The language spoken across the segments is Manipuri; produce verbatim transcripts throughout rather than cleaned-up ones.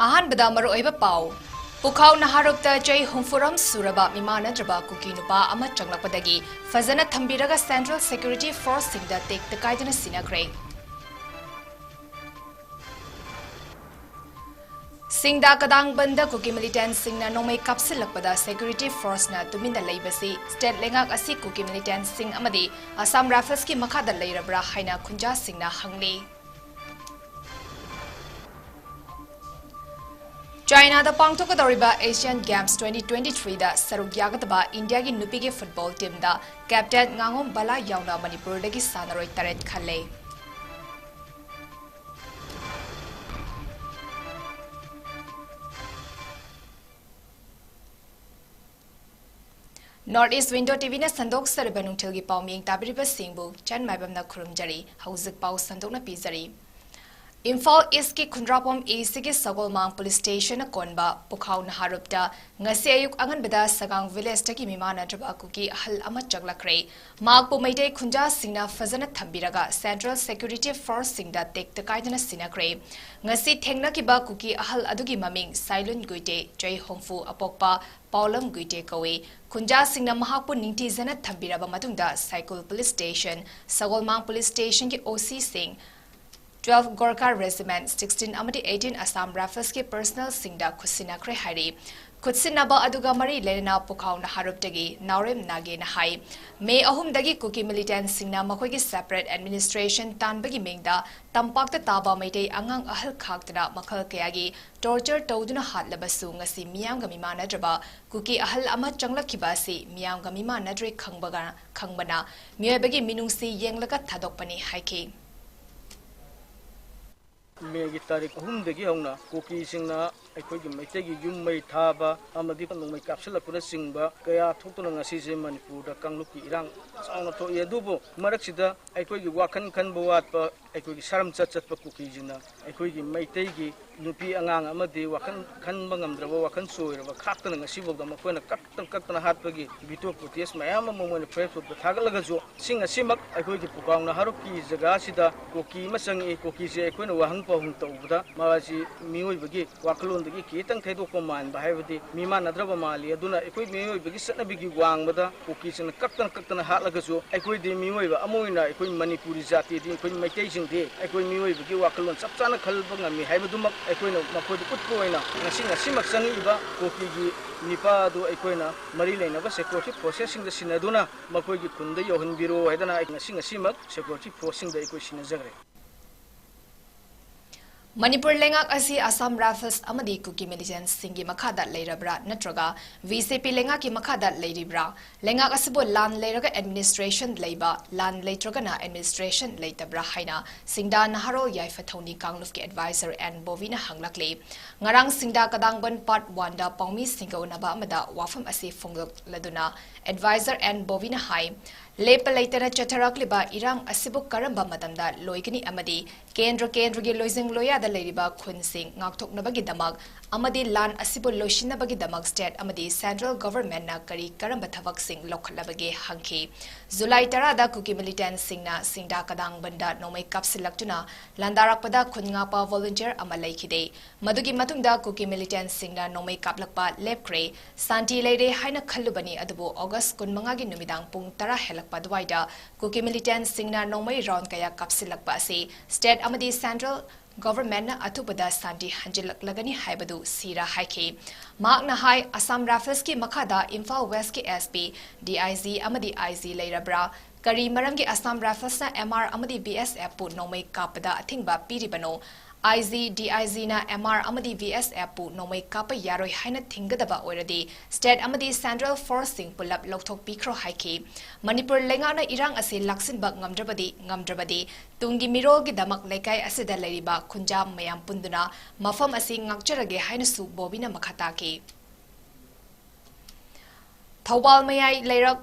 ꯑꯍꯥꯟꯕꯗ ꯃꯔꯨꯑꯣꯏꯕ ꯄꯥꯎ꯫ ꯄꯨꯈꯥꯎ ꯅꯍꯥꯔꯨꯞꯇ ꯆꯍꯤ ꯍꯨꯝꯐꯨꯔꯣꯝ ꯁꯨꯔꯕ ꯃꯤꯃꯥꯟꯅꯗ꯭ꯔꯕ ꯀꯨꯀꯤ ꯅꯨꯄꯥ ꯑꯃ ꯆꯪꯂꯛꯄꯗꯒꯤ ꯐꯖꯅ ꯊꯝꯕꯤꯔꯒ Central Security Forceꯁꯤꯡꯗ ꯇꯦꯛꯇ ꯀꯥꯏꯗꯅ ꯁꯤꯟꯅꯈ꯭ꯔꯦ꯫ ꯁꯤꯡꯗꯥ ꯀꯗꯥꯡ ꯕꯟꯗ ꯀꯨꯀꯤ militantꯁꯤꯡꯅ ꯅꯣꯡꯃꯩ ꯀꯥꯞꯁꯤꯜꯂꯛꯄꯗ Security Forceꯅ ꯇꯨꯃꯤꯟꯅ ꯂꯩꯕꯁꯤ state ꯂꯩꯉꯥꯛ ꯑꯁꯤ ꯀꯨꯀꯤ militantꯁꯤꯡ ꯑꯃꯗꯤ Assam Riflesꯀꯤ ꯃꯈꯥꯗ ꯂꯩꯔꯕ꯭ꯔꯥ ꯍꯥꯏꯅ ꯈꯨꯟꯖꯥꯁꯤꯡꯅ ꯍꯪꯂꯤ꯫ ꯆꯥꯏꯅꯥꯗ ꯄꯥꯡꯊꯣꯛꯀꯗꯧꯔꯤꯕ Asian Games twenty twenty-threeꯗ ꯁꯔꯨꯛ ꯌꯥꯒꯗꯕ ꯏꯟꯗꯤꯌꯥꯒꯤ ꯅꯨꯄꯤꯒꯤ football teamꯗ captain ꯉꯥꯉꯣꯝ ꯕꯂꯥ ꯌꯥꯎꯅ ꯃꯅꯤꯄꯨꯔꯗꯒꯤ ꯁꯥꯟꯅꯔꯣꯏ ꯇꯔꯦꯠ ꯈꯜꯂꯦ꯫ North East Window TVꯅ ꯁꯟꯗꯣꯛꯆꯔꯤꯕ ꯅꯨꯡꯊꯤꯜꯒꯤ ꯄꯥꯎꯃꯤ ꯇꯥꯕꯤꯔꯤꯕꯁꯤꯡꯕꯨ ꯆꯟ ꯃꯥꯏꯕꯝꯅ ꯈꯨꯔꯨꯝꯖꯔꯤ꯫ ꯍꯧꯖꯤꯛ ꯄꯥꯎ ꯁꯟꯗꯣꯛꯅ ꯄꯤꯖꯔꯤ꯫ ꯏꯝꯐꯥꯜ Eastꯀꯤ ꯈꯨꯟꯗ꯭ꯔꯥꯛꯄꯝ ACꯒꯤ ꯁꯒꯣꯜꯃꯥꯡ police stationꯅ ꯀꯣꯟꯕ ꯄꯨꯈꯥꯎ ꯅꯍꯥꯔꯨꯞꯇ ꯉꯁꯤ ꯑꯌꯨꯛ ꯑꯉꯟꯕꯗ ꯁꯒꯥꯡ villageꯇꯒꯤ ꯃꯤꯃꯥꯟꯅꯗ꯭ꯔꯕ ꯀꯨꯀꯤ ꯑꯍꯜ ꯑꯃ ꯆꯪꯂꯛꯈ꯭ꯔꯦ꯫ ꯃꯍꯥꯛꯄꯨ ꯃꯩꯇꯩ ꯈꯨꯟꯖꯥꯁꯤꯡꯅ ꯐꯖꯅ ꯊꯝꯕꯤꯔꯒ Central Security Forceꯁꯤꯡꯗ ꯇꯦꯛꯇ ꯀꯥꯏꯗꯅ ꯁꯤꯟꯅꯈ꯭ꯔꯦ꯫ ꯉꯁꯤ ꯊꯦꯡꯅꯈꯤꯕ ꯀꯨꯀꯤ ꯑꯍꯜ ꯑꯗꯨꯒꯤ ꯃꯃꯤꯡ ꯁꯥꯏꯂꯨꯟ ꯒꯨꯏꯇꯦ, ꯆꯍꯤ ꯍꯨꯝꯐꯨ, ꯑꯄꯣꯛꯄ ꯄꯥꯎꯂꯝ ꯒꯨꯏꯇꯦ ꯀꯧꯏ꯫ ꯈꯨꯟꯖꯥꯁꯤꯡꯅ ꯃꯍꯥꯛꯄꯨ ꯅꯤꯡꯊꯤꯖꯅ ꯊꯝꯕꯤꯔꯕ ꯃꯇꯨꯡꯗ ꯁꯥꯏꯀꯨꯜ police station, ꯁꯒꯣꯜꯃꯥꯡ police stationꯒꯤ OCꯁꯤꯡ, twelve Gorkha Regiment, sixteen ꯑꯃꯗꯤ eighteen Assam Riflesꯀꯤ personnelꯁꯤꯡꯗ ꯈꯨꯠꯁꯤꯟꯅꯈ꯭ꯔꯦ ꯍꯥꯏꯔꯤ꯫ ꯈꯨꯠꯁꯤꯟꯅꯕ ꯑꯗꯨꯒ ꯃꯔꯤ ꯂꯩꯅꯅ ꯄꯨꯈꯥꯎ ꯅꯍꯥꯔꯨꯞꯇꯒꯤ ꯅꯥꯎꯔꯦꯝ ꯅꯥꯒꯦꯅ ꯍꯥꯏ꯫ May ꯑꯍꯨꯝꯗꯒꯤ ꯀꯨꯀꯤ militantꯁꯤꯡꯅ ꯃꯈꯣꯏꯒꯤ separate administration ꯇꯥꯟꯕꯒꯤ ꯃꯤꯡꯗ ꯇꯝꯄꯥꯛꯇ ꯇꯥꯕ ꯃꯩꯇꯩ ꯑꯉꯥꯡ ꯑꯍꯜ ꯈꯥꯛꯇꯅ ꯃꯈꯜ ꯀꯌꯥꯒꯤ torture ꯇꯧꯗꯨꯅ ꯍꯥꯠꯂꯕꯁꯨ ꯉꯁꯤ ꯃꯤꯌꯥꯝꯒ ꯃꯤꯃꯥꯟꯅꯗ꯭ꯔꯕ ꯀꯨꯀꯤ ꯑꯍꯜ ꯑꯃ ꯆꯪꯂꯛꯈꯤꯕ ꯑꯁꯤ ꯃꯤꯌꯥꯝꯒ ꯃꯤꯃꯥꯟꯅꯗ꯭ꯔꯦ ꯈꯪꯕꯒ-, ꯈꯪꯕꯅ ꯃꯤꯑꯣꯏꯕꯒꯤ ꯃꯤꯅꯨꯡꯁꯤ ꯌꯦꯡꯂꯒ ꯊꯥꯗꯣꯛꯄꯅꯤ ꯍꯥꯏꯈꯤ꯫ Mayꯒꯤ ꯇꯥꯔꯤꯛ ꯑꯍꯨꯝꯗꯒꯤ ꯍꯧꯅ ꯀꯨꯀꯤꯁꯤꯡꯅ ꯑꯩꯈꯣꯏꯒꯤ ꯃꯩꯇꯩꯒꯤ ꯌꯨꯝ ꯃꯩ ꯊꯥꯕ ꯑꯃꯗꯤ ꯅꯣꯡꯃꯩ ꯀꯥꯞꯁꯤꯜꯂꯛꯄꯅꯆꯤꯡꯕ ꯀꯌꯥ ꯊꯣꯛꯇꯨꯅ ꯉꯁꯤꯁꯦ ꯃꯅꯤꯄꯨꯔꯗ ꯀꯥꯡꯂꯨꯞꯀꯤ ꯏꯔꯥꯡ ꯆꯥꯎꯅ ꯊꯣꯛꯏ꯫ ꯑꯗꯨꯕꯨ ꯃꯔꯛꯁꯤꯗ ꯑꯩꯈꯣꯏꯒꯤ ꯋꯥꯈꯜ ꯈꯟꯕ ꯋꯥꯠꯄ, ꯑꯩꯈꯣꯏꯒꯤ ꯁꯔꯝ ꯆꯠ ꯆꯠꯄ ꯀꯨꯀꯤꯁꯤꯅ ꯑꯩꯈꯣꯏꯒꯤ ꯃꯩꯇꯩꯒꯤ ꯅꯨꯄꯤ ꯑꯉꯥꯡ ꯑꯃꯗꯤ ꯋꯥꯈꯜ ꯈꯟꯕ ꯉꯝꯗ꯭ꯔꯕ, ꯋꯥꯈꯜ ꯆꯣꯏꯔꯕ ꯈꯥꯛꯇꯅ ꯉꯁꯤꯐꯥꯎꯗ ꯃꯈꯣꯏꯅ ꯀꯛꯇꯅ ꯀꯛꯇꯅ ꯍꯥꯠꯄꯒꯤ video footage ꯃꯌꯥꯝ ꯑꯃ ꯃꯣꯏꯅ Facebook ꯊꯥꯒꯠꯂꯒꯁꯨ, ꯁꯤꯡ ꯑꯁꯤꯃꯛ ꯑꯩꯈꯣꯏꯒꯤ ꯄꯨꯀꯥꯎ ꯅꯍꯥꯔꯣꯛꯀꯤ ꯖꯒꯥꯁꯤꯗ ꯀꯨꯀꯤ ꯑꯃ ꯆꯪꯉꯛꯏ꯫ ꯀꯨꯀꯤꯁꯦ ꯑꯩꯈꯣꯏꯅ ꯋꯥꯍꯪ ꯄꯥꯎꯍꯪ ꯇꯧꯕꯗ ꯃꯥꯁꯤ ꯃꯤꯑꯣꯏꯕꯒꯤ ꯋꯥꯈꯜꯂꯣꯟꯗꯒꯤ ꯈꯤꯇꯪ ꯊꯩꯗꯣꯛꯄ ꯃꯥꯟꯕ, ꯍꯥꯏꯕꯗꯤ ꯃꯤꯃꯥꯟꯅꯗ꯭ꯔꯕ ꯃꯥꯜꯂꯤ꯫ ꯑꯗꯨꯅ ꯑꯩꯈꯣꯏ ꯃꯤꯑꯣꯏꯕꯒꯤ ꯆꯠꯅꯕꯤꯒꯤ ꯋꯥꯡꯃꯗ ꯀꯨꯀꯤꯁꯤꯡꯅ ꯀꯛꯇꯅ ꯀꯛꯇꯅ ꯍꯥꯠꯂꯒꯁꯨ, ꯑꯩꯈꯣꯏꯗꯤ ꯃꯤꯑꯣꯏꯕ ꯑꯃ ꯑꯣꯏꯅ ꯑꯩꯈꯣꯏ ꯃꯅꯤꯄꯨꯔꯤ ꯖꯥꯇꯤꯗꯤ, ꯑꯩꯈꯣꯏ ꯃꯩꯇꯩꯁꯤꯡꯗꯤ ꯑꯩꯈꯣꯏ ꯃꯤꯑꯣꯏꯕꯒꯤ ꯋꯥꯈꯜꯂꯣꯟ ꯆꯞ ꯆꯥꯅ ꯈꯜꯕ ꯉꯝꯃꯤ ꯍꯥꯏꯕꯗꯨꯃꯛ ꯑꯩꯈꯣꯏꯅ ꯃꯈꯣꯏꯗ ꯎꯠꯄ ꯑꯣꯏꯅ ꯉꯁꯤ, ꯉꯁꯤꯃꯛ ꯆꯪꯉꯛꯏꯕ ꯀꯨꯀꯤꯒꯤ ꯅꯤꯄꯥ ꯑꯗꯨ ꯑꯩꯈꯣꯏꯅ ꯃꯔꯤ ꯂꯩꯅꯕ security forcesꯁꯤꯡꯗ ꯁꯤꯟꯅꯗꯨꯅ ꯃꯈꯣꯏꯒꯤ ꯈꯨꯟꯗ ꯌꯧꯍꯟꯕꯤꯔꯣ ꯍꯥꯏꯗꯅ ꯑꯩ ꯉꯁꯤ, ꯉꯁꯤꯃꯛ security forceꯁꯤꯡꯗ ꯑꯩꯈꯣꯏ ꯁꯤꯟꯅꯖꯈ꯭ꯔꯦ꯫ ꯃꯅꯤꯄꯨꯔ ꯂꯩꯉꯥꯛ ꯑꯁꯤ ꯑꯁꯥꯝ ꯔꯥꯏꯐꯜꯁ ꯑꯃꯗꯤ ꯀꯨꯀꯤ ꯃꯤꯂꯤꯇꯦꯟꯠꯁꯤꯡꯒꯤ ꯃꯈꯥꯗ ꯂꯩꯔꯕ꯭ꯔꯥ ꯅꯠꯇ꯭ꯔꯒ ꯕꯤ ꯖꯦ ꯄꯤ ꯂꯩꯉꯥꯛꯀꯤ ꯃꯈꯥꯗ ꯂꯩꯔꯤꯕ꯭ꯔꯥ? ꯂꯩꯉꯥꯛ ꯑꯁꯤꯕꯨ ꯂꯥꯟ ꯂꯩꯔꯒ administration ꯂꯩꯕ, ꯂꯥꯟ ꯂꯩꯇ꯭ꯔꯒꯅ administration ꯂꯩꯇꯕ꯭ꯔꯥ ꯍꯥꯏꯅ ꯁꯤꯡꯗꯥ ꯅꯍꯥꯔꯣꯜ ꯌꯥꯏꯐ ꯊꯧꯅꯤ ꯀꯥꯡꯂꯨꯞꯀꯤ adviser ꯑꯦꯟ ꯕꯣꯕꯤꯅ ꯍꯪꯂꯛꯂꯤ꯫ ꯉꯔꯥꯡ ꯁꯤꯡꯗꯥ ꯀꯗꯥꯡꯕꯟ part oneꯗ ꯄꯥꯎꯃꯤꯁꯤꯡꯒ ꯎꯅꯕ ꯑꯃꯗ ꯋꯥꯐꯝ ꯑꯁꯤ ꯐꯣꯡꯗꯣꯛꯂꯗꯨꯅ adviser ꯑꯦꯟ ꯕꯣꯕꯤꯅ ꯍꯥꯏ, ꯂꯦꯞꯄ ꯂꯩꯇꯅ ꯆꯠꯊꯔꯛꯂꯤꯕ ꯏꯔꯥꯡ ꯑꯁꯤꯕꯨ ꯀꯔꯝꯕ ꯃꯇꯝꯗ ꯂꯣꯏꯒꯅꯤ ꯑꯃꯗꯤ ꯀꯦꯟꯗ꯭ꯔ ꯀꯦꯟꯗ꯭ꯔꯒꯤ ꯂꯣꯏꯖꯤꯡ ꯂꯣꯌꯥꯗ ꯂꯩꯔꯤꯕ ꯈꯨꯟꯁꯤꯡ ꯉꯥꯛꯊꯣꯛꯅꯕꯒꯤꯗꯃꯛ ꯑꯃꯗꯤ ꯂꯥꯟ ꯑꯁꯤꯕꯨ ꯂꯣꯏꯁꯤꯟꯅꯕꯒꯤꯗꯃꯛ state ꯑꯃꯗꯤ central governmentꯅ ꯀꯔꯤ ꯀꯔꯝꯕ ꯊꯕꯛꯁꯤꯡ ꯂꯧꯈꯠꯂꯕꯒꯦ ꯍꯪꯈꯤ꯫ ꯖꯨꯂꯥꯏ ꯇꯔꯥꯗ ꯀꯨꯀꯤ ꯃꯤꯂꯤꯇꯦꯟꯠꯁꯤꯡꯅ ꯁꯤꯡꯗꯥ ꯀꯗꯥꯡꯕꯟꯗ ꯅꯣꯡꯃꯩ ꯀꯥꯞꯁꯤꯜꯂꯛꯇꯨꯅ ꯂꯥꯟꯗꯥꯔꯛꯄꯗ ꯈꯨꯟ ꯉꯥꯛꯄ volunteer ꯑꯃ ꯂꯩꯈꯤꯗꯦ꯫ ꯃꯗꯨꯒꯤ ꯃꯇꯨꯡꯗ ꯀꯨꯀꯤ ꯃꯤꯂꯤꯇꯦꯟꯠꯁꯤꯡꯅ ꯅꯣꯡꯃꯩ ꯀꯥꯞꯂꯛꯄ ꯂꯦꯞꯈ꯭ꯔꯦ꯫ ꯁꯥꯟꯇꯤ ꯂꯩꯔꯦ ꯍꯥꯏꯅ ꯈꯜꯂꯨꯕꯅꯤ, ꯑꯗꯨꯕꯨ ꯑꯣꯒꯁ ꯀꯨꯟꯃꯉꯥꯒꯤ ꯅꯨꯃꯤꯗꯥꯡ ꯄꯨꯡ ꯇꯔꯥ ꯍꯦꯜꯂꯛꯄ ꯑꯗꯨꯋꯥꯏꯗ ꯀꯨꯀꯤ ꯃꯤꯂꯤꯇꯦꯟꯠꯁꯤꯡꯅ ꯅꯣꯡꯃꯩ round ꯀꯌꯥ ꯀꯥꯞꯁꯤꯜꯂꯛꯄ ꯑꯁꯤ state ꯑꯃꯗꯤ central governmentꯅ ꯑꯊꯨꯕꯗ ꯁꯥꯟꯇꯤ ꯍꯟꯖꯤꯜꯂꯛꯂꯒꯅꯤ ꯍꯥꯏꯕꯗꯨ ꯁꯤꯔꯥ ꯍꯥꯏꯈꯤ꯫ ꯃꯍꯥꯛꯅ ꯍꯥꯏ, ꯑꯁꯥꯝ ꯔꯥꯏꯐꯜꯁꯀꯤ ꯃꯈꯥꯗ ꯏꯝꯐꯥꯜ ꯋꯦꯁꯀꯤ S P, D I G ꯑꯃꯗꯤ I G ꯂꯩꯔꯕ꯭ꯔꯥ? ꯀꯔꯤ ꯃꯔꯝꯒꯤ ꯑꯁꯥꯝ ꯔꯥꯏꯐꯜꯁꯅ M R ꯑꯃꯗꯤ B S Fꯄꯨ ꯅꯣꯡꯃꯩ ꯀꯥꯞꯄꯗ ꯑꯊꯤꯡꯕ ꯄꯤꯔꯤꯕꯅꯣ? ꯑꯥꯏ ꯖꯤ, ꯗꯤ ꯑꯥꯏ ꯖꯤꯅ ꯑꯦꯝ ꯑꯥꯔ ꯑꯃꯗꯤ ꯕꯤ ꯑꯦꯁ ꯑꯦꯐꯄꯨ ꯅꯣꯡꯃꯩ ꯀꯥꯞꯄ ꯌꯥꯔꯣꯏ ꯍꯥꯏꯅ ꯊꯤꯡꯒꯗꯕ ꯑꯣꯏꯔꯗꯤ, ꯁ꯭ꯇꯦꯠ ꯑꯃꯗꯤ ꯁꯦꯟꯇ꯭ꯔꯦꯜ ꯐꯣꯔꯁꯁꯤꯡ ꯄꯨꯜꯂꯞ ꯂꯧꯊꯣꯛꯄꯤꯈ꯭ꯔꯣ ꯍꯥꯏꯈꯤ꯫ ꯃꯅꯤꯄꯨꯔ ꯂꯩꯉꯥꯛꯅ ꯏꯔꯥꯡ ꯑꯁꯤ ꯂꯥꯛꯁꯤꯟꯕ ꯉꯝꯗ꯭ꯔꯕꯗꯤ, ꯉꯝꯗ꯭ꯔꯕꯗꯤ, ꯇꯨꯡꯒꯤ ꯃꯤꯔꯣꯜꯒꯤꯗꯃꯛ ꯂꯩꯀꯥꯏ ꯑꯁꯤꯗ ꯂꯩꯔꯤꯕ ꯈꯨꯟꯖꯥ ꯃꯌꯥꯝ ꯄꯨꯟꯗꯨꯅ ꯃꯐꯝ ꯑꯁꯤ ꯉꯥꯛꯆꯔꯒꯦ ꯍꯥꯏꯅꯁꯨ ꯕꯣꯕꯤꯅ ꯃꯈꯥ ꯇꯥꯈꯤ꯫ ꯊꯧꯕꯥꯜ ꯃꯌꯥꯏ ꯂꯩꯔꯛ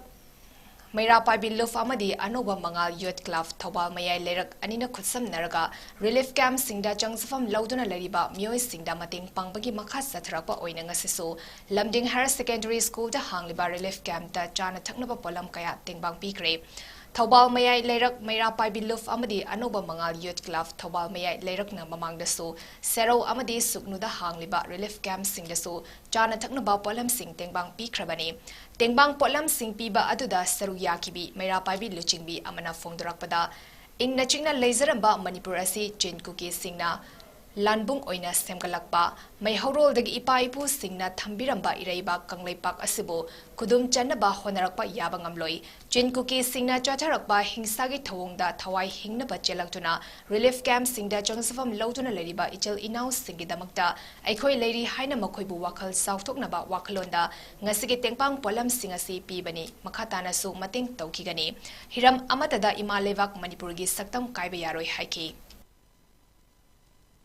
ꯃꯩꯔꯥ ꯄꯥꯏꯕꯤ ꯂꯨꯞ ꯑꯃꯗꯤ ꯑꯅꯧꯕ ꯃꯉꯥꯜ ꯌꯨꯠ ꯀ꯭ꯂꯕ ꯊꯧꯕꯥꯜ ꯃꯌꯥꯏ ꯂꯩꯔꯛ ꯑꯅꯤꯅ ꯈꯨꯠꯁꯝꯅꯔꯒ ꯔꯤꯂꯤꯐ ꯀꯦꯝꯞꯁꯤꯡꯗ ꯆꯪꯖꯐꯝ ꯂꯧꯗꯨꯅ ꯂꯩꯔꯤꯕ ꯃꯤꯑꯣꯏꯁꯤꯡꯗ ꯃꯇꯦꯡ ꯄꯥꯡꯕꯒꯤ ꯃꯈꯥ ꯆꯠꯊꯔꯛꯄ ꯑꯣꯏꯅ ꯉꯁꯤꯁꯨ ꯂꯝꯗꯤꯡ ꯍꯥꯌꯔ ꯁꯦꯀꯦꯟꯗꯔꯤ ꯁ꯭ꯀꯨꯜꯗ ꯍꯥꯡꯂꯤꯕ ꯔꯤꯂꯤꯐ ꯀꯦꯝꯞꯇ ꯆꯥꯅ ꯊꯛꯅꯕ ꯄꯣꯠꯂꯝ ꯀꯌꯥ ꯇꯦꯡꯕꯥꯡ ꯄꯤꯈ꯭ꯔꯦ꯫ ꯊꯧꯕꯥꯜ ꯃꯌꯥꯏ ꯂꯩꯔꯛ ꯃꯩꯔꯥ ꯄꯥꯏꯕꯤ ꯂꯨꯞ ꯑꯃꯗꯤ ꯑꯅꯧꯕ ꯃꯉꯥꯜ ꯌꯨꯠ ꯀ꯭ꯂꯕ ꯊꯧꯕꯥꯜ ꯃꯌꯥꯏ ꯂꯩꯔꯛꯅ ꯃꯃꯥꯡꯗꯁꯨ ꯁꯦꯔꯧ ꯑꯃꯗꯤ ꯁꯨꯛꯅꯨꯗ ꯍꯥꯡꯂꯤꯕ ꯔꯤꯂꯤꯐ ꯀꯦꯝꯞꯁꯤꯡꯗꯁꯨ ꯆꯥꯅ ꯊꯛꯅꯕ ꯄꯣꯠꯂꯝꯁꯤꯡ ꯇꯦꯡꯕꯥꯡ ꯄꯤꯈ꯭ꯔꯕꯅꯤ꯫ ꯇꯦꯡꯕꯥꯡ ꯄꯣꯠꯂꯝꯁꯤꯡ ꯄꯤꯕ ꯑꯗꯨꯗ ꯁꯔꯨꯛ ꯌꯥꯈꯤꯕꯤ ꯃꯩꯔꯥ ꯄꯥꯏꯕꯤ ꯂꯨꯆꯤꯡꯕꯤ ꯑꯃꯅ ꯐꯣꯡꯗꯣꯔꯛꯄꯗ, ꯏꯪꯅ ꯆꯤꯛꯅ ꯂꯩꯖꯔꯝꯕ ꯃꯅꯤꯄꯨꯔ ꯑꯁꯤ ꯆꯤꯟ ꯀꯨꯀꯤꯁꯤꯡꯅ ꯂꯥꯟꯕꯨꯡ ꯑꯣꯏꯅ ꯁꯦꯝꯒꯠꯂꯛꯄ, ꯃꯩꯍꯧꯔꯣꯜꯗꯒꯤ ꯏꯄꯥ ꯏꯄꯨꯁꯤꯡꯅ ꯊꯝꯕꯤꯔꯝꯕ ꯏꯔꯩꯕꯥꯛ ꯀꯪꯂꯩꯄꯥꯛ ꯑꯁꯤꯕꯨ ꯈꯨꯗꯨꯝ ꯆꯟꯅꯕ ꯍꯣꯠꯅꯔꯛꯄ ꯌꯥꯕ ꯉꯝꯂꯣꯏ꯫ ꯆꯤꯟ ꯀꯨꯀꯤꯁꯤꯡꯅ ꯆꯠꯊꯔꯛꯄ ꯍꯤꯡꯁꯥꯒꯤ ꯊꯧꯑꯣꯡꯗ ꯊꯋꯥꯏ ꯍꯤꯡꯅꯕ ꯆꯦꯜꯂꯛꯇꯨꯅ ꯔꯤꯂꯤꯐ ꯀꯦꯝꯞꯁꯤꯡꯗ ꯆꯪꯖꯐꯝ ꯂꯧꯗꯨꯅ ꯂꯩꯔꯤꯕ ꯏꯆꯤꯜ ꯏꯅꯥꯎꯁꯤꯡꯒꯤꯗꯃꯛꯇ ꯑꯩꯈꯣꯏ ꯂꯩꯔꯤ ꯍꯥꯏꯅ ꯃꯈꯣꯏꯕꯨ ꯋꯥꯈꯜ ꯆꯥꯎꯊꯣꯛꯅꯕ ꯋꯥꯈꯜꯂꯣꯟꯗ ꯉꯁꯤꯒꯤ ꯇꯦꯡꯄꯥꯡ ꯄꯣꯠꯂꯝꯁꯤꯡ ꯑꯁꯤ ꯄꯤꯕꯅꯤ꯫ ꯃꯈꯥ ꯇꯥꯅꯁꯨ ꯃꯇꯦꯡ ꯇꯧꯈꯤꯒꯅꯤ꯫ ꯍꯤꯔꯝ ꯑꯃꯠꯇꯗ ꯏꯃꯥ ꯂꯩꯕꯥꯛ ꯃꯅꯤꯄꯨꯔꯒꯤ ꯁꯛꯇꯝ ꯀꯥꯏꯕ ꯌꯥꯔꯣꯏ ꯍꯥꯏꯈꯤ꯫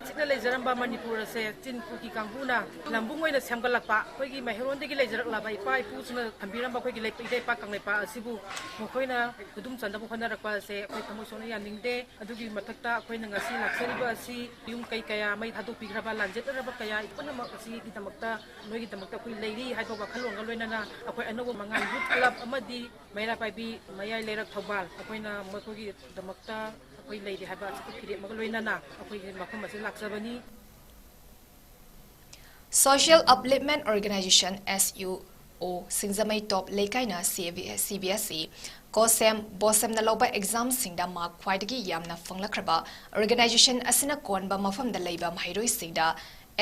ꯆꯤꯛꯅ ꯂꯩꯖꯔꯝꯕ ꯃꯅꯤꯄꯨꯔ ꯑꯁꯦ ꯆꯤꯟ ꯀꯨꯀꯤ ꯀꯥꯡꯕꯨꯅ ꯂꯝꯕꯨꯡ ꯑꯣꯏꯅ ꯁꯦꯝꯒꯠꯂꯛꯄ, ꯑꯩꯈꯣꯏꯒꯤ ꯃꯩꯍꯧꯔꯣꯟꯗꯒꯤ ꯂꯩꯖꯔꯛꯂꯕ ꯏꯄꯥ ꯏꯄꯨꯁꯤꯡꯅ ꯊꯝꯕꯤꯔꯝꯕ ꯑꯩꯈꯣꯏꯒꯤ ꯂꯩꯄꯥꯛ, ꯏꯔꯩꯄꯥꯛ ꯀꯪꯂꯩꯄꯥꯛ ꯑꯁꯤꯕꯨ ꯃꯈꯣꯏꯅ ꯈꯨꯗꯨꯝ ꯆꯟꯅꯕ ꯍꯣꯠꯅꯔꯛꯄ ꯑꯁꯦ ꯑꯩꯈꯣꯏ ꯊꯃꯣꯏ ꯁꯣꯛꯅ ꯌꯥꯅꯤꯡꯗꯦ꯫ ꯑꯗꯨꯒꯤ ꯃꯊꯛꯇ ꯑꯩꯈꯣꯏꯅ ꯉꯁꯤ ꯂꯥꯛꯆꯔꯤꯕ ꯑꯁꯤ ꯌꯨꯝ ꯀꯩ ꯀꯌꯥ ꯃꯩ ꯊꯥꯗꯣꯛꯄꯤꯈ꯭ꯔꯕ, ꯂꯥꯟꯖꯦꯠꯅꯔꯕ ꯀꯌꯥ ꯄꯨꯝꯅꯃꯛ ꯑꯁꯤꯒꯤꯗꯃꯛꯇ, ꯅꯣꯏꯒꯤꯗꯃꯛꯇ ꯑꯩꯈꯣꯏ ꯂꯩꯔꯤ ꯍꯥꯏꯕ ꯋꯥꯈꯜꯂꯣꯟꯒ ꯂꯣꯏꯅꯅ ꯑꯩꯈꯣꯏ ꯑꯅꯧꯕ ꯃꯉꯥꯜ ꯌꯨꯠ ꯀ꯭ꯂꯕ ꯑꯃꯗꯤ ꯃꯩꯔꯥ ꯄꯥꯏꯕꯤ ꯃꯌꯥꯏ ꯂꯩꯔꯛ ꯊꯧꯕꯥꯜ, ꯑꯩꯈꯣꯏꯅ ꯃꯈꯣꯏꯒꯤꯗꯃꯛꯇ ꯑꯩꯈꯣꯏ ꯂꯩꯔꯤ ꯍꯥꯏꯕ ꯑꯁꯤ ꯐꯤꯔꯦꯞ ꯑꯃꯒ ꯂꯣꯏꯅꯅ ꯑꯩꯈꯣꯏꯒꯤ ꯃꯐꯝ ꯑꯁꯤꯗ ꯂꯥꯛꯆꯕꯅꯤ꯫ Social Upliftment Organization, S U O, ꯁꯤꯡꯖꯃꯩ ꯇꯣꯞ ꯂꯩꯀꯥꯏꯅ ꯁꯤ ꯕꯤ ꯑꯦꯁ ꯏ, ꯀꯣꯁꯦꯝ ꯕꯣꯁꯦꯝꯅ ꯂꯧꯕ ꯑꯦꯛꯖꯥꯝꯁꯤꯡꯗ ꯃꯥꯔꯛ ꯈ꯭ꯋꯥꯏꯗꯒꯤ ꯌꯥꯝꯅ ꯐꯪꯂꯛꯈ꯭ꯔꯕ ꯑꯣꯔꯒꯅꯥꯏꯖꯦꯁꯟ ꯑꯁꯤꯅ ꯀꯣꯟꯕ ꯃꯐꯝꯗ ꯂꯩꯕ ꯃꯍꯩꯔꯣꯏꯁꯤꯡꯗ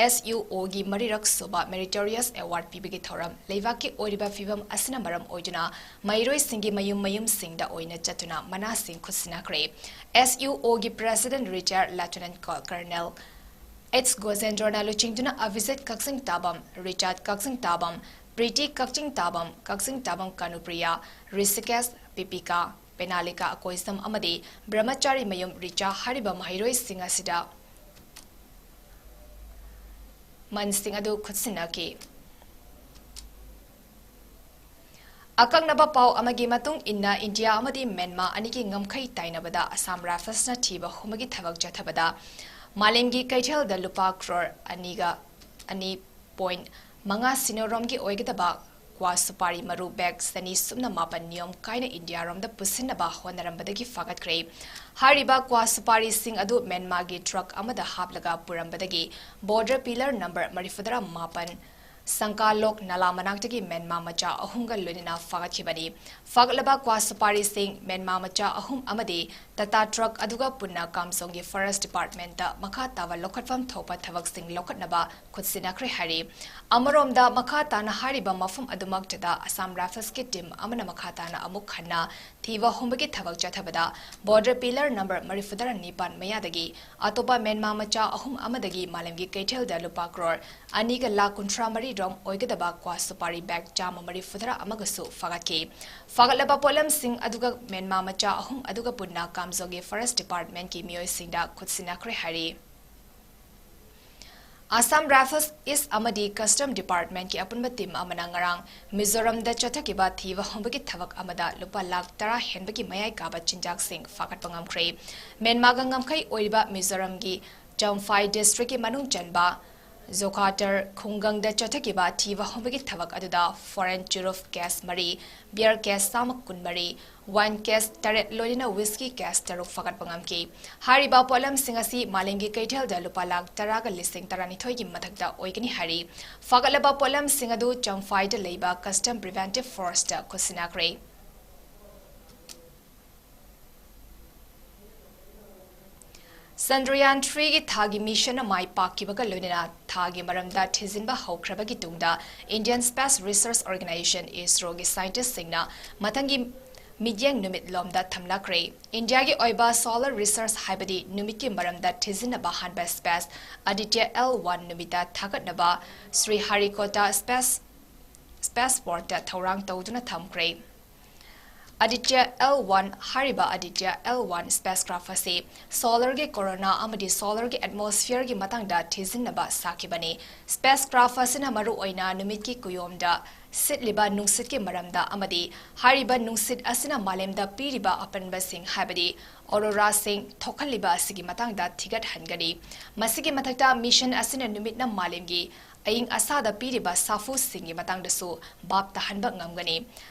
ꯑꯦꯁ ꯌꯨ ꯑꯣꯒꯤ ꯃꯔꯤꯔꯛ ꯁꯨꯕ Meritorious Award ꯄꯤꯕꯒꯤ ꯊꯧꯔꯝ ꯂꯩꯕꯥꯛꯀꯤ ꯑꯣꯏꯔꯤꯕ ꯐꯤꯕꯝ ꯑꯁꯤꯅ ꯃꯔꯝ ꯑꯣꯏꯗꯨꯅ ꯃꯍꯩꯔꯣꯏꯁꯤꯡꯒꯤ ꯃꯌꯨꯝ ꯃꯌꯨꯝꯁꯤꯡꯗ ꯑꯣꯏꯅ ꯆꯠꯇꯨꯅ ꯃꯅꯥꯁꯤꯡ ꯈꯨꯠꯁꯤꯟꯅꯈ꯭ꯔꯦ꯫ ꯑꯦꯁ ꯌꯨ ꯑꯣꯒꯤ President Retired Lieutenant Colonel H ꯒꯣꯖꯦꯟꯗ꯭ꯔꯣꯅ ꯂꯨꯆꯤꯡꯗꯨꯅ ꯑꯚꯤꯖꯤꯠ ꯀꯛꯆꯤꯡ ꯇꯥꯕꯝ, ꯔꯤꯆꯥꯔꯗ ꯀꯛꯆꯤꯡ ꯇꯥꯕꯝ, ꯄ꯭ꯔꯤꯇꯤ ꯀꯛꯆꯤꯡ ꯇꯥꯕꯝ, ꯀꯛꯆꯤꯡ ꯇꯥꯕꯝ ꯀꯥꯅꯨꯄ꯭ꯔꯤꯌꯥ, ꯔꯤꯁꯤꯀꯦꯁ, ꯄꯤꯄꯤꯀꯥ, ꯄꯦꯅꯥꯂꯤꯀꯥ ꯑꯀꯣꯏꯖꯝ ꯑꯃꯗꯤ ꯕ꯭ꯔꯍꯃꯆꯥꯔꯤ ꯃꯌꯨꯝ ꯔꯤꯆꯥ ꯍꯥꯏꯔꯤꯕ ꯃꯍꯩꯔꯣꯏꯁꯤꯡ ꯑꯁꯤꯗ ꯃꯟꯁꯤꯡ ꯑꯗꯨ ꯈꯨꯠꯁꯤꯟꯅꯈꯤ꯫ ꯑꯀꯛꯅꯕ ꯄꯥꯎ ꯑꯃꯒꯤ ꯃꯇꯨꯡ ꯏꯟꯅ, ꯏꯟꯗꯤꯌꯥ ꯑꯃꯗꯤ ꯃ꯭ꯌꯥꯟꯃꯥꯔ ꯑꯅꯤꯒꯤ ꯉꯝꯈꯩ ꯇꯥꯏꯅꯕꯗ ꯑꯁꯥꯝ ꯔꯥꯏꯐꯜꯁꯅ ꯊꯤꯕ ꯍꯨꯝꯕꯒꯤ ꯊꯕꯛ ꯆꯠꯊꯕꯗ ꯃꯥꯂꯦꯝꯒꯤ ꯀꯩꯊꯦꯜꯗ ꯂꯨꯄꯥ ꯀ꯭ꯔꯣꯔ ꯑꯅꯤꯒ ꯑꯅꯤ ꯄꯣꯏꯟ ꯃꯉꯥ ꯁꯤꯅꯣꯔꯣꯝꯒꯤ ꯑꯣꯏꯒꯗꯕ ꯀ꯭ꯋꯥ ꯁꯨꯄꯥꯔꯤ ꯃꯔꯨ ꯕꯦꯒ ꯆꯅꯤ ꯁꯨꯞꯅ ꯃꯥꯄꯟ ꯅꯤꯌꯣꯝ ꯀꯥꯏꯅ ꯏꯟꯗꯤꯌꯥꯔꯣꯝꯗ ꯄꯨꯁꯤꯟꯅꯕ ꯍꯣꯠꯅꯔꯝꯕꯗꯒꯤ ꯐꯥꯒꯠꯈ꯭ꯔꯦ꯫ ꯍꯥꯏꯔꯤꯕ ꯀ꯭ꯋꯥ ꯁꯨꯄꯥꯔꯤꯁꯤꯡ ꯑꯗꯨ ꯃ꯭ꯌꯥꯟꯃꯥꯔꯒꯤ ꯇ꯭ꯔꯛ ꯑꯃꯗ ꯍꯥꯞꯂꯒ ꯄꯨꯔꯝꯕꯗꯒꯤ border pillar number ꯃꯔꯤꯐꯨꯇꯔꯥ ꯃꯥꯄꯟ ꯁꯪꯀꯥꯂꯣꯛ ꯅꯂꯥ ꯃꯅꯥꯛꯇꯒꯤ ꯃ꯭ꯌꯥꯟꯃꯥꯔ ꯃꯆꯥ ꯑꯍꯨꯝꯒ ꯂꯣꯏꯅꯅ ꯐꯥꯒꯠꯈꯤꯕꯅꯤ꯫ ꯐꯥꯒꯠꯂꯕ ꯀ꯭ꯋꯥ ꯁꯨꯄꯥꯔꯤꯁꯤꯡ ꯃ꯭ꯌꯥꯟꯃꯥꯔ ꯃꯆꯥ ꯑꯍꯨꯝ ꯑꯃꯗꯤ ꯇꯥꯇꯥ ꯇ꯭ꯔꯛ ꯑꯗꯨꯒ ꯄꯨꯟꯅ ꯀꯥꯝꯖꯣꯡꯒꯤ ꯐꯣꯔꯦꯁ ꯗꯤꯄꯥꯔꯠꯃꯦꯟꯇ ꯃꯈꯥ ꯇꯥꯕ ꯂꯧꯈꯠꯐꯝ ꯊꯣꯛꯄ ꯊꯕꯛꯁꯤꯡ ꯂꯧꯈꯠꯅꯕ ꯈꯨꯠꯁꯤꯟꯅꯈ꯭ꯔꯦ ꯍꯥꯏꯔꯤ꯫ ꯑꯃꯔꯣꯝꯗ, ꯃꯈꯥ ꯇꯥꯅ ꯍꯥꯏꯔꯤꯕ ꯃꯐꯝ ꯑꯗꯨꯃꯛꯇꯗ ꯑꯁꯥꯝ ꯔꯥꯏꯐꯜꯁꯀꯤ ꯇꯤꯝ ꯑꯃꯅ ꯃꯈꯥ ꯇꯥꯅ ꯑꯃꯨꯛ ꯍꯟꯅ ꯊꯤꯕ ꯍꯨꯝꯕꯒꯤ ꯊꯕꯛ ꯆꯠꯊꯕꯗ border pillar number ꯃꯔꯤꯐꯨꯇꯔꯥ ꯅꯤꯄꯥꯟ ꯃꯌꯥꯗꯒꯤ ꯑꯇꯣꯞꯄ ꯃ꯭ꯌꯥꯟꯃꯥꯔ ꯃꯆꯥ ꯑꯍꯨꯝ ꯑꯃꯗꯒꯤ ꯃꯥꯂꯦꯝꯒꯤ ꯀꯩꯊꯦꯜꯗ ꯂꯨꯄꯥ ꯀ꯭ꯔꯣꯔ ꯑꯅꯤꯒ ꯂꯥꯈ ꯀꯨꯟꯊ꯭ꯔꯥ ꯃꯔꯤ ꯔꯣꯝ ꯑꯣꯏꯒꯗꯕ ꯀ꯭ꯋꯥ ꯁꯨꯄꯥꯔꯤ ꯕꯦꯒ ꯆꯥꯝꯃ ꯃꯔꯤꯐꯨꯇꯔꯥ ꯑꯃꯒꯁꯨ ꯐꯥꯒꯠꯈꯤ꯫ ꯐꯥꯒꯠꯂꯕ ꯄꯣꯠꯂꯝꯁꯤꯡ ꯑꯗꯨꯒ ꯃ꯭ꯌꯥꯟꯃꯥꯔ ꯃꯆꯥ ꯑꯍꯨꯝ ꯑꯗꯨꯒ ꯄꯨꯟꯅ ꯀꯥꯝꯖꯣꯡꯒꯤ ꯐꯣꯔꯦꯁ ꯗꯤꯄꯥꯔꯠꯃꯦꯟꯀꯤ ꯃꯤꯑꯣꯏꯁꯤꯡꯗ ꯈꯨꯠꯁꯤꯟꯅꯈ꯭ꯔꯦ ꯍꯥꯏꯔꯤ꯫ ꯑꯁꯥꯝ ꯔꯥꯏꯐꯜꯁ ꯏꯁ ꯑꯃꯗꯤ ꯀꯁꯇꯝ ꯗꯤꯄꯥꯔꯠꯃꯦꯟꯀꯤ ꯑꯄꯨꯟꯕ ꯇꯤꯝ ꯑꯃꯅ ꯉꯔꯥꯡ ꯃꯤꯖꯣꯔꯝꯗ ꯆꯠꯊꯈꯤꯕ ꯊꯤꯕ ꯍꯨꯝꯕꯒꯤ ꯊꯕꯛ ꯑꯃꯗ ꯂꯨꯄꯥ ꯂꯥꯈ ꯇꯔꯥ ꯍꯦꯟꯕꯒꯤ ꯃꯌꯥꯏ ꯀꯥꯕ ꯆꯤꯟꯖꯥꯛꯁꯤꯡ ꯐꯥꯒꯠꯄ ꯉꯝꯈ꯭ꯔꯦ꯫ ꯃ꯭ꯌꯥꯟꯃꯥꯔꯒ ꯉꯝꯈꯩ ꯑꯣꯏꯔꯤꯕ ꯃꯤꯖꯣꯔꯝꯒꯤ ꯆꯝꯐꯥꯏ ꯗꯤꯁꯇ꯭ꯔꯤꯛꯀꯤ ꯃꯅꯨꯡ ꯆꯟꯕ ꯖꯣꯈꯥꯇꯔ ꯈꯨꯡꯒꯪꯗ ꯆꯠꯊꯈꯤꯕ ꯊꯤꯕ ꯍꯨꯝꯕꯒꯤ ꯊꯕꯛ ꯑꯗꯨꯗ ꯐꯣꯔꯦꯟ ꯆꯨꯔꯨꯞ ꯀꯦꯁ ꯃꯔꯤ, ꯕꯤꯌꯔ ꯀꯦꯁ ꯆꯥꯝꯃ ꯀꯨꯟꯃꯔꯤ, ꯋꯥꯏꯟ ꯀꯦꯁ ꯇꯔꯦꯠ ꯂꯣꯏꯅꯅ ꯋꯤꯁꯀꯤ ꯀꯦꯁ ꯇꯔꯨꯛ ꯐꯥꯒꯠꯄ ꯉꯝꯈꯤ꯫ ꯍꯥꯏꯔꯤꯕ ꯄꯣꯠꯂꯝꯁꯤꯡ ꯑꯁꯤ ꯃꯥꯂꯦꯝꯒꯤ ꯀꯩꯊꯦꯜꯗ ꯂꯨꯄꯥ ꯂꯥꯈ ꯇꯔꯥꯒ ꯂꯤꯁꯤꯡ ꯇꯔꯥꯅꯤꯊꯣꯏꯒꯤ ꯃꯊꯛꯇ ꯑꯣꯏꯒꯅꯤ ꯍꯥꯏꯔꯤ꯫ ꯐꯥꯒꯠꯂꯕ ꯄꯣꯠꯂꯝꯁꯤꯡ ꯑꯗꯨ ꯆꯝꯐꯥꯏꯗ ꯂꯩꯕ ꯀꯁꯇꯝ ꯄ꯭ꯔꯤꯚꯦꯟꯇꯤꯚ ꯐꯣꯔꯁꯇ ꯈꯨꯠꯁꯤꯟꯅꯈ꯭ꯔꯦ꯫ Chandrayaan three ꯒꯤ ꯊꯥꯒꯤ mission ꯃꯥꯏ ꯄꯥꯛꯈꯤꯕꯒ ꯂꯣꯏꯅꯅ ꯊꯥꯒꯤ ꯃꯔꯝꯗ ꯊꯤꯖꯤꯟꯕ ꯍꯧꯈ꯭ꯔꯕꯒꯤ ꯇꯨꯡꯗ Indian Space Research Organization, ISRO ꯒꯤ scientist ꯁꯤꯡꯅ ꯃꯊꯪꯒꯤ ꯃꯤꯠꯌꯦꯡ ꯅꯨꯃꯤꯠꯂꯣꯝꯗ ꯊꯝꯂꯛꯈ꯭ꯔꯦ꯫ ꯏꯟꯗꯤꯌꯥꯒꯤ ꯑꯣꯏꯕ solar research ꯍꯥꯏꯕꯗꯤ ꯅꯨꯃꯤꯠꯀꯤ ꯃꯔꯝꯗ ꯊꯤꯖꯤꯟꯅꯕ ꯑꯍꯥꯟꯕ space Aditya L one ꯅꯨꯃꯤꯠꯇ ꯊꯥꯒꯠꯅꯕ ꯁ꯭ꯔꯤ ꯍꯔꯤꯀꯣꯇꯥ space, space portꯇ ꯊꯧꯔꯥꯡ ꯇꯧꯗꯨꯅ ꯊꯝꯈ꯭ꯔꯦ꯫ Aditya L one ꯍꯥꯏꯔꯤꯕ Aditya L one spacecraft ꯑꯁꯤ solar ꯒꯤ corona ꯑꯃꯗꯤ solar ꯒꯤ atmosphere ꯒꯤ ꯃꯇꯥꯡꯗ ꯊꯤꯖꯤꯟꯅꯕ ꯁꯥꯈꯤꯕꯅꯤ꯫ Spacecraft ꯑꯁꯤꯅ ꯃꯔꯨꯑꯣꯏꯅ ꯅꯨꯃꯤꯠꯀꯤ ꯀꯨꯌꯣꯝꯗ ꯁꯤꯠꯂꯤꯕ ꯅꯨꯡꯁꯤꯠꯀꯤ ꯃꯔꯝꯗ ꯑꯃꯗꯤ ꯍꯥꯏꯔꯤꯕ ꯅꯨꯡꯁꯤꯠ ꯑꯁꯤꯅ ꯃꯥꯂꯦꯝꯗ ꯄꯤꯔꯤꯕ ꯑꯄꯟꯕꯁꯤꯡ, ꯍꯥꯏꯕꯗꯤ auroraꯁꯤꯡ ꯊꯣꯛꯍꯜꯂꯤꯕ ꯑꯁꯤꯒꯤ ꯃꯇꯥꯡꯗ ꯊꯤꯒꯠꯍꯟꯒꯅꯤ꯫ ꯃꯁꯤꯒꯤ ꯃꯊꯛꯇ, mission ꯑꯁꯤꯅ ꯅꯨꯃꯤꯠꯅ ꯃꯥꯂꯦꯝꯒꯤ ꯑꯏꯪ ꯑꯁꯥꯗ ꯄꯤꯔꯤꯕ ꯁꯥꯐꯨꯁꯤꯡꯒꯤ ꯃꯇꯥꯡꯗꯁꯨ ꯚꯥꯞ ꯇꯥꯍꯟꯕ ꯉꯝꯒꯅꯤ꯫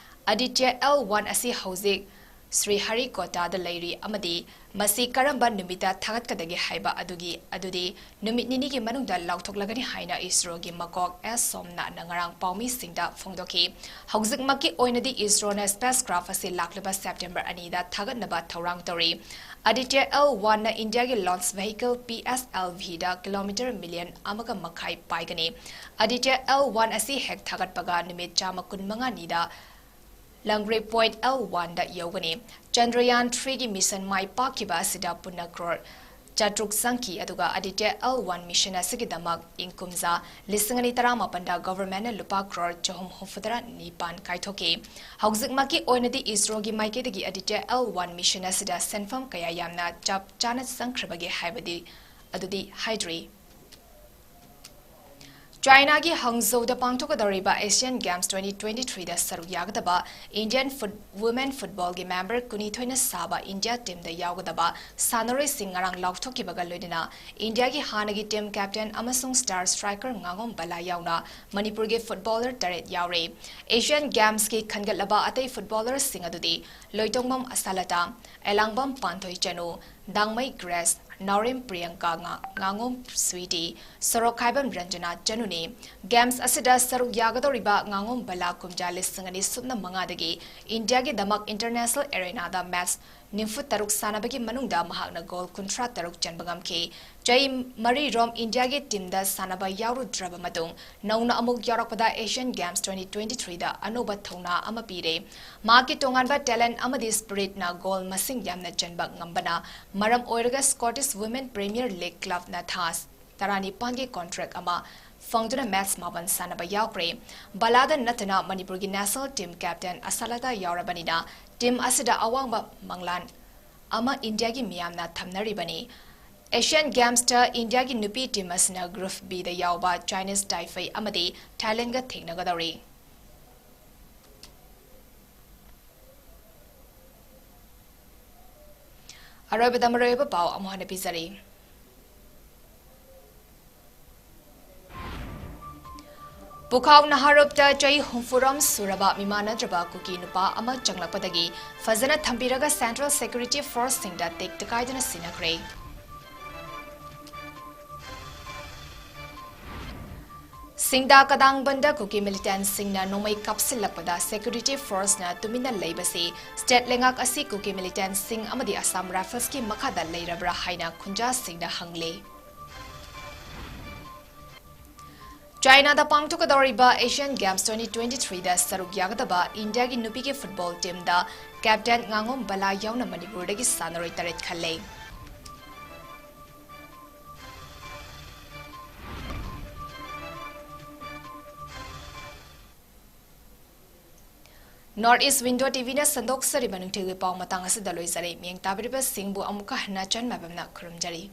Aditya L one ꯑꯁꯤ ꯍꯧꯖꯤꯛ ꯁ꯭ꯔꯤꯍꯔꯤꯀꯣꯇꯥꯗ ꯂꯩꯔꯤ ꯑꯃꯗꯤ ꯃꯁꯤ ꯀꯔꯝꯕ ꯅꯨꯃꯤꯠꯇ ꯊꯥꯒꯠꯀꯗꯒꯦ ꯍꯥꯏꯕ ꯑꯗꯨꯒꯤ, ꯑꯗꯨꯗꯤ ꯅꯨꯃꯤꯠ ꯅꯤꯅꯤꯒꯤ ꯃꯅꯨꯡꯗ ꯂꯥꯎꯊꯣꯛꯂꯒꯅꯤ ꯍꯥꯏꯅ ISRO ꯒꯤ ꯃꯀꯣꯛ ꯑꯦꯁ ꯁꯣꯝꯅꯥꯊꯅ ꯉꯔꯥꯡ ꯄꯥꯎꯃꯤꯁꯤꯡꯗ ꯐꯣꯡꯗꯣꯛꯈꯤ꯫ ꯍꯧꯖꯤꯛꯃꯛꯀꯤ ꯑꯣꯏꯅꯗꯤ ISRO ꯅ spacecraft ꯑꯁꯤ ꯂꯥꯛꯂꯤꯕ September ꯑꯅꯤꯗ ꯊꯥꯒꯠꯅꯕ ꯊꯧꯔꯥꯡ ꯇꯧꯔꯤ꯫ Aditya L one ꯅ ꯏꯟꯗꯤꯌꯥꯒꯤ launch vehicle P S L V ꯗ kilometre million ꯑꯃꯒ ꯃꯈꯥꯏ ꯄꯥꯏꯒꯅꯤ꯫ Aditya L one ꯑꯁꯤ ꯍꯦꯛ ꯊꯥꯒꯠꯄꯒ ꯅꯨꯃꯤꯠ ꯆꯥꯝꯃ ꯀꯨꯟꯃꯉꯥꯅꯤꯗ Langre point L one ꯗ ꯌꯧꯒꯅꯤ꯫ Chandrayaan three ꯒꯤ mission ꯃꯥꯏ ꯄꯥꯛꯈꯤꯕ ꯑꯁꯤꯗ ꯄꯨꯟꯅ crore ꯆꯥꯇ꯭ꯔꯨꯛ ꯆꯪꯈꯤ, ꯑꯗꯨꯒ Aditya L one mission ꯑꯁꯤꯒꯤꯗꯃꯛ ꯏꯪ ꯀꯨꯝꯖꯥ ꯂꯤꯁꯤꯡ ꯑꯅꯤ ꯇꯔꯥꯃꯥꯄꯟꯗ government ꯅ ꯂꯨꯄꯥ crore ꯆꯍꯨꯝ ꯍꯨꯝꯐꯨꯇꯔꯥ ꯅꯤꯄꯥꯟ ꯀꯥꯏꯊꯣꯛꯈꯤ꯫ ꯍꯧꯖꯤꯛꯃꯛꯀꯤ ꯑꯣꯏꯅꯗꯤ ISRO ꯒꯤ ꯃꯥꯏꯀꯩꯗꯒꯤ Aditya L one mission ꯑꯁꯤꯗ ꯁꯦꯟꯐꯝ ꯀꯌꯥ ꯌꯥꯝꯅ ꯆꯞ ꯆꯥꯅ ꯆꯪꯈ꯭ꯔꯕꯒꯦ ꯍꯥꯏꯕꯗꯤ ꯑꯗꯨꯗꯤ ꯍꯥꯏꯗ꯭ꯔꯤ꯫ ꯆꯥꯏꯅꯥꯒꯤ ꯍꯪꯖꯧꯗ ꯄꯥꯡꯊꯣꯛꯀꯗꯧꯔꯤꯕ Asian Games twenty twenty-three ꯗ ꯁꯔꯨꯛ ꯌꯥꯒꯗꯕ Indian foot-, women football ꯒꯤ member ꯀꯨꯟꯅꯤꯊꯣꯏꯅ ꯁꯥꯕ India team ꯗ ꯌꯥꯎꯒꯗꯕ ꯁꯥꯟꯅꯔꯣꯏꯁꯤꯡ ꯉꯔꯥꯡ ꯂꯥꯎꯊꯣꯛꯈꯤꯕꯒ ꯂꯣꯏꯅꯅ ꯏꯟꯗꯤꯌꯥꯒꯤ ꯍꯥꯟꯅꯒꯤ team captain ꯑꯃꯁꯨꯡ star striker ꯉꯥꯉꯣꯝ ꯕꯂꯥ ꯌꯥꯎꯅ ꯃꯅꯤꯄꯨꯔꯒꯤ footballer ꯇꯔꯦꯠ ꯌꯥꯎꯔꯦ꯫ Asian Games ꯀꯤ ꯈꯟꯒꯠꯂꯕ ꯑꯇꯩ footballer ꯁꯤꯡ ꯑꯗꯨꯗꯤ ꯂꯣꯏꯇꯣꯡꯕꯝ ꯑꯁꯥꯂꯇꯥ, ꯑꯦꯂꯥꯡꯕꯝ ꯄꯥꯟꯊꯣꯏ ꯆꯅꯨ, ꯗꯥꯡꯃꯩ ꯒ꯭ꯔꯦꯁ, ꯅꯥꯎꯔꯦꯝ ꯄ꯭ꯔꯤꯌꯪꯀꯥ, ꯉꯥ-, ꯉꯥꯉꯣꯝ ꯁ꯭ꯋꯤꯇꯤ, ꯁꯣꯔꯣꯛꯈꯥꯏꯕꯝ ꯔꯟꯖꯅꯥ ꯆꯅꯨꯅꯤ꯫ Games ꯑꯁꯤꯗ ꯁꯔꯨꯛ ꯌꯥꯒꯗꯧꯔꯤꯕ ꯉꯥꯉꯣꯝ ꯕꯂꯥ ꯀꯨꯝꯖꯥ ꯂꯤꯁꯤꯡ ꯑꯅꯤ ꯁꯨꯞꯅ ꯃꯉꯥꯗꯒꯤ ꯏꯟꯗꯤꯌꯥꯒꯤꯗꯃꯛ international arena ꯗ match ꯅꯤꯐꯨ ꯇꯔꯨꯛ ꯁꯥꯟꯅꯕꯒꯤ ꯃꯅꯨꯡꯗ ꯃꯍꯥꯛꯅ ꯒꯣꯜ ꯀꯨꯟꯊ꯭ꯔꯥ ꯇꯔꯨꯛ ꯆꯟꯕ ꯉꯝꯈꯤ꯫ ꯆꯍꯤ ꯃꯔꯤ ꯔꯣꯝ ꯏꯟꯗꯤꯌꯥꯒꯤ ꯇꯤꯝꯗ ꯁꯥꯟꯅꯕ ꯌꯥꯎꯔꯨꯗ꯭ꯔꯕ ꯃꯇꯨꯡ ꯅꯧꯅ ꯑꯃꯨꯛ ꯌꯥꯎꯔꯛꯄꯗ ꯑꯦꯁꯤꯌꯥꯟ ꯒꯦꯝꯁ ꯇ꯭ꯋꯦꯟꯇꯤ ꯇ꯭ꯋꯦꯟꯇꯤ ꯊ꯭ꯔꯤꯗ ꯑꯅꯧꯕ ꯊꯧꯅꯥ ꯑꯃ ꯄꯤꯔꯦ꯫ ꯃꯍꯥꯛꯀꯤ ꯇꯣꯉꯥꯟꯕ ꯇꯦꯂꯦꯟꯠ ꯑꯃꯗꯤ ꯁ꯭ꯄꯤꯔꯤꯠꯅ ꯒꯣꯜ ꯃꯁꯤꯡ ꯌꯥꯝꯅ ꯆꯟꯕ ꯉꯝꯕꯅ ꯃꯔꯝ ꯑꯣꯏꯔꯒ ꯁ꯭ꯀꯣꯇꯤꯁ ꯋꯨꯃꯦꯟ ꯄ꯭ꯔꯤꯃꯤꯌꯔ ꯂꯤꯒ ꯀ꯭ꯂꯕꯅ ꯊꯥ ꯇꯔꯥꯅꯤꯄꯥꯟꯒꯤ ꯀꯣꯟꯇ꯭ꯔꯦꯛ ꯑꯃ ꯐꯪꯗꯨꯅ ꯃꯦꯆ ꯃꯥꯄꯟ ꯁꯥꯟꯅꯕ ꯌꯥꯎꯈ꯭ꯔꯦ꯫ ꯕꯂꯥꯗ ꯅꯠꯇꯅ ꯃꯅꯤꯄꯨꯔꯒꯤ ꯅꯦꯁꯅꯦꯜ ꯇꯤꯝ ꯀꯦꯞꯇꯦꯟ ꯑꯁꯥꯂꯥꯇꯥ ꯌꯥꯎꯔꯕꯅꯤꯅ ꯇꯤꯝ ꯑꯁꯤꯗ ꯑꯋꯥꯡꯕ ꯃꯪꯂꯥꯟ ꯑꯃ ꯏꯟꯗꯤꯌꯥꯒꯤ ꯃꯤꯌꯥꯝꯅ ꯊꯝꯅꯔꯤꯕꯅꯤ꯫ ꯑꯦꯁꯤꯌꯥꯟ ꯒꯦꯝꯁꯇ ꯏꯟꯗꯤꯌꯥꯒꯤ ꯅꯨꯄꯤ ꯇꯤꯝ ꯑꯁꯤꯅ ꯒ꯭ꯔꯨꯞ ꯕꯤꯗ ꯌꯥꯎꯕ ꯆꯥꯏꯅꯤꯁ ꯇꯥꯏꯐꯩ ꯑꯃꯗꯤ ꯊꯥꯏꯂꯦꯟꯗꯒ ꯊꯦꯡꯅꯒꯗꯧꯔꯤ꯫ ꯑꯔꯣꯏꯕꯗ ꯃꯔꯨꯑꯣꯏꯕ ꯄꯥꯎ ꯑꯃꯨꯛ ꯍꯟꯅ ꯄꯤꯖꯔꯤ꯫ ꯄꯨꯈꯥꯎ ꯅꯍꯥꯔꯣꯞꯇ ꯆꯍꯤ ꯍꯨꯝꯐꯨꯔꯣꯝ ꯁꯨꯔꯕ ꯃꯤꯃꯥꯟꯅꯗ꯭ꯔꯕ ꯀꯨꯀꯤ ꯅꯨꯄꯥ ꯑꯃ ꯆꯪꯂꯛꯄꯗꯒꯤ ꯐꯖꯅ ꯊꯝꯕꯤꯔꯒ ꯁꯦꯟꯇ꯭ꯔꯦꯜ ꯁꯦꯀ꯭ꯌꯨꯔꯤꯇꯤ ꯐꯣꯔꯁꯁꯤꯡꯗ ꯇꯦꯛꯇ ꯀꯥꯏꯗꯅ ꯁꯤꯟꯅꯈ꯭ꯔꯦ꯫ ꯁꯤꯡꯗꯥ ꯀꯗꯥꯡꯕꯟꯗ ꯀꯨꯀꯤ ꯃꯤꯂꯤꯇꯦꯟꯁꯤꯡꯅ ꯅꯣꯡꯃꯩ ꯀꯥꯞꯁꯤꯜꯂꯛꯄꯗ ꯁꯦꯀ꯭ꯌꯨꯔꯤꯇꯤ ꯐꯣꯔꯁꯅ ꯇꯨꯃꯤꯟꯅ ꯂꯩꯕꯁꯤ ꯁ꯭ꯇꯦꯠ ꯂꯩꯉꯥꯛ ꯑꯁꯤ ꯀꯨꯀꯤ ꯃꯤꯂꯤꯇꯦꯟꯁꯤꯡ ꯑꯃꯗꯤ ꯑꯁꯥꯝ ꯔꯥꯏꯐꯜꯁꯀꯤ ꯃꯈꯥꯗ ꯂꯩꯔꯕ꯭ꯔꯥ ꯍꯥꯏꯅ ꯈꯨꯟꯖꯥꯁꯤꯡꯅ ꯍꯪꯂꯤ꯫ ꯆꯥꯏꯅꯥꯗ ꯄꯥꯡꯊꯣꯛꯀꯗꯧꯔꯤꯕ ꯑꯦꯁꯤꯌꯥꯟ ꯒꯦꯝꯁ ꯇ꯭ꯋꯦꯟꯇꯤ ꯇ꯭ꯋꯦꯟꯇꯤ ꯊ꯭ꯔꯤꯗ ꯁꯔꯨꯛ ꯌꯥꯒꯗꯕ ꯏꯟꯗꯤꯌꯥꯒꯤ ꯅꯨꯄꯤꯒꯤ ꯐꯨꯠꯕꯣꯜ ꯇꯤꯝꯗ ꯀꯦꯞꯇꯦꯟ ꯉꯥꯉꯣꯝ ꯕꯂꯥ ꯌꯥꯎꯅ ꯃꯅꯤꯄꯨꯔꯗꯒꯤ ꯁꯥꯟꯅꯔꯣꯏ ꯇꯔꯦꯠ ꯈꯜꯂꯦ꯫ North East Window ꯇꯤꯚꯤꯅ ꯁꯟꯗꯣꯛꯆꯔꯤꯕ ꯅꯨꯡꯊꯤꯜꯒꯤ ꯄꯥꯎ ꯃꯇꯥꯡ ꯑꯁꯤꯗ ꯂꯣꯏꯖꯔꯦ꯫ ꯃꯤꯠꯌꯦꯡ ꯇꯥꯕꯤꯔꯤꯕꯁꯤꯡꯕꯨ ꯑꯃꯨꯛꯀ ꯍꯟꯅ ꯆꯟꯃꯕꯝꯅ ꯈꯨꯔꯨꯝꯖꯔꯤ꯫